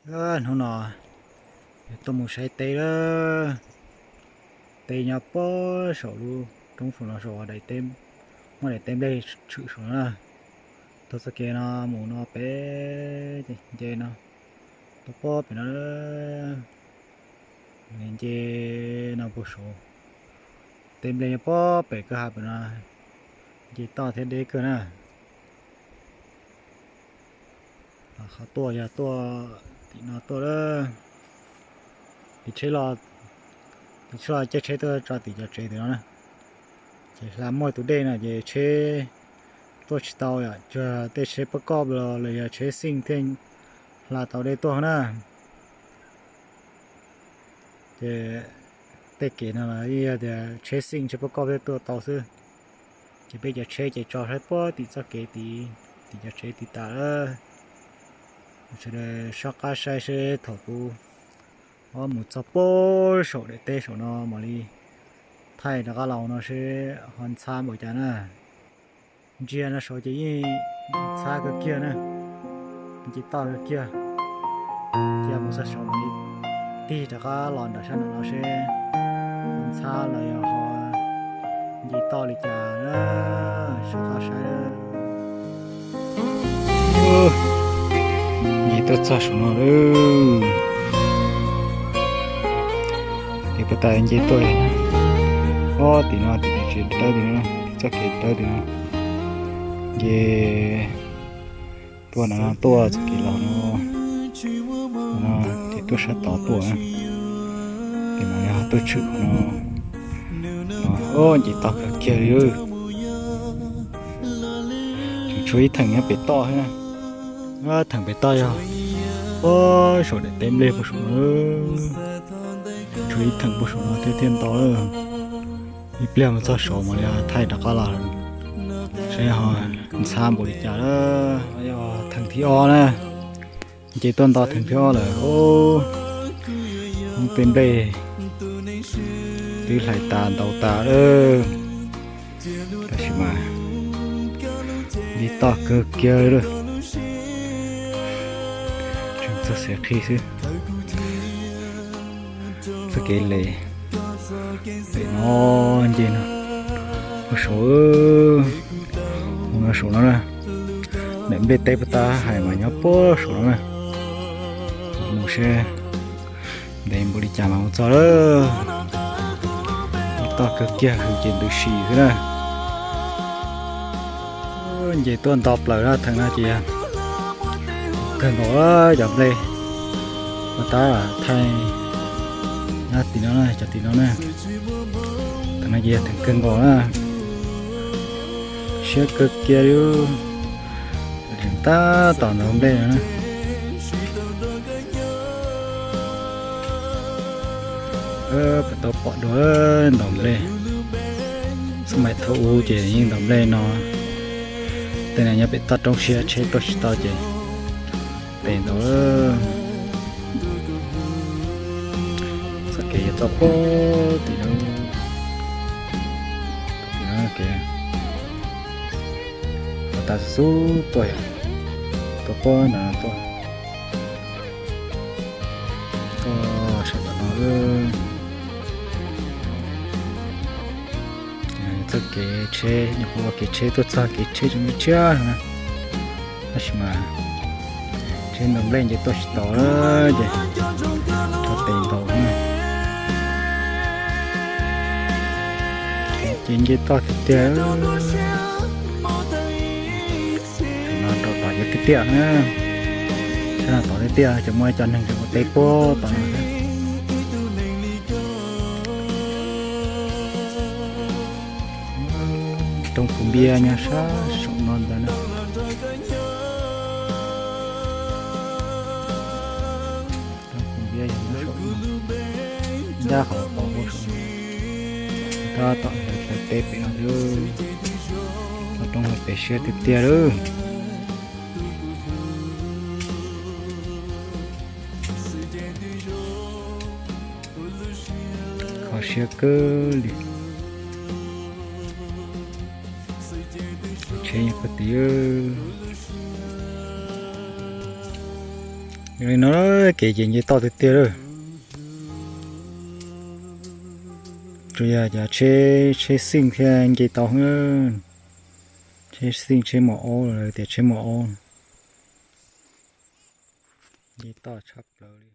Hnub no tuaj mus saib teb lawm. Teb nyob puag saum lub roob saum no, saum daim teb, muaj daim teb nplej tshwm saum no na. Taug txoj kev no mus no pem, nce no, tuaj puag pem no, nce no puag saud. Teb nplej nyob puag pem kwj ha pem no, nce toj thiab deb kawg na. Qhov tuaj yog tuaj tim no tuaj lawm. Ces tsheb los, ces tsheb los caij tsheb tuaj tso tim cov tsev tim no na. Ces hla muaj tus dej no ces tsheb tuaj tsis tau yom, tsuas tej tsheb pab koj los yog tsheb xij thiaj hla tau dej tuaj na. Ces tej kev no los yog tias tsheb xij tsheb pab koj thiaj tuaj tau xwb. Ces peb cov tsheb ces tso saib puag tim txoj kev tid, tim cov tsev tid tas lawm. Sawv daws soj qab saib seb thaum kuv mus txog puag saum daim teb saum no mam li thaij rov qab los no seb ho ntxhab npaum cas na. Ntsia no saud ces yeej ntxhab kawg kiag na, nce toj kawg kiag. Cia mus txog saud mam li tig rov qab los nram sab nraum no seb ntxhab los yog ho nce toj li cas na, soj qab saib. Nce tuaj txog saum no lawm. Ces puag ta nce tuaj, ob tim no tim tsev dawb tim no, tim txoj kev dawb tim no. Ces tuaj no tuaj txoj kev los no, ces tuaj sab tod tuaj, ces mam li ho tuaj tshwm no. Nce toj kawg kiag li. Tseem tshuav ib theem nyob pem toj thiab na. Theem pem toj yog puag saum daim teb nplej puag saum no. Tshuav ib theem puag saum no thiab thiaj ntau lawm. Ib pliag mus txog saud mam li thaij rov qab los seb ho ntxhab npaum li cas lawm. Yog theem thib ob na. Nce tuaj nto theem thib ob lawm. Hoob peb nplej twb hlais tas ntaus tas lawm, tab sis mas nce toj kawg kiag lawm. Tseem txog xev qhij xwb. Txoj kev les pem no nce no, puag saud, mus no saum no na. Daim nplej teb puag ta hais mas nyob puag saum no na. Mus seb ntev npaum li cas mas mus txog lawm. Toj kawg kiag hws ces ntws si xwb na. Nce tuaj nto plaws na, theem no ces kawg nkaus cov nplej. Ua tab thaij nyob tim no na, cov tim no na. Theem no ces yog theem kawg nkaus na. Siab kawg kiag li. Tab tom ntaus nplej no na. Puas tau pom dua ntaus nplej. Xab maim thaum ub ces yeej ntaus nplej no. Tej no nyob pem toj roob siab tsheb tuaj tsis tau ces tes ntaus. Txoj kev yog txoj puag tim no, tim no kev tas xub tuaj, tuaj puag nram no tuaj, tuaj sawv ntawm no. Txoj kev tsheb, nyuam qhuav ua kev tsheb tuaj txog kev tsheb tseem tshiab tshiab no na, tab sis mas tsheb ntaus nplej nce tuaj tsis tau ces rho tes ntaus na. Ces nce toj tiag tiag. No rau tom yuav tiag tiag na, sab no tod tiag tiag, ces muaj cov neeg tseem ua teb puag tom no thiab. Roob Pus Npiab nyob sab saum no ntag na. Roob Pus Npiab yog nyob saum no, ncaj qhov qhov saum no, tab tom hlawv teb pem no thiab. Toj roob pem siab tiag tiag lawm. Kho siab kawg li. Tsheb nyob puag tid. Li no kev ces nce toj tiag tiag lawm. Tsuas yog cov tsheb, tsheb xeej thiaj nce tau, tsheb xeej tsheb maum aub, tias tsheb maum aub. Nce toj tshaj plaws li.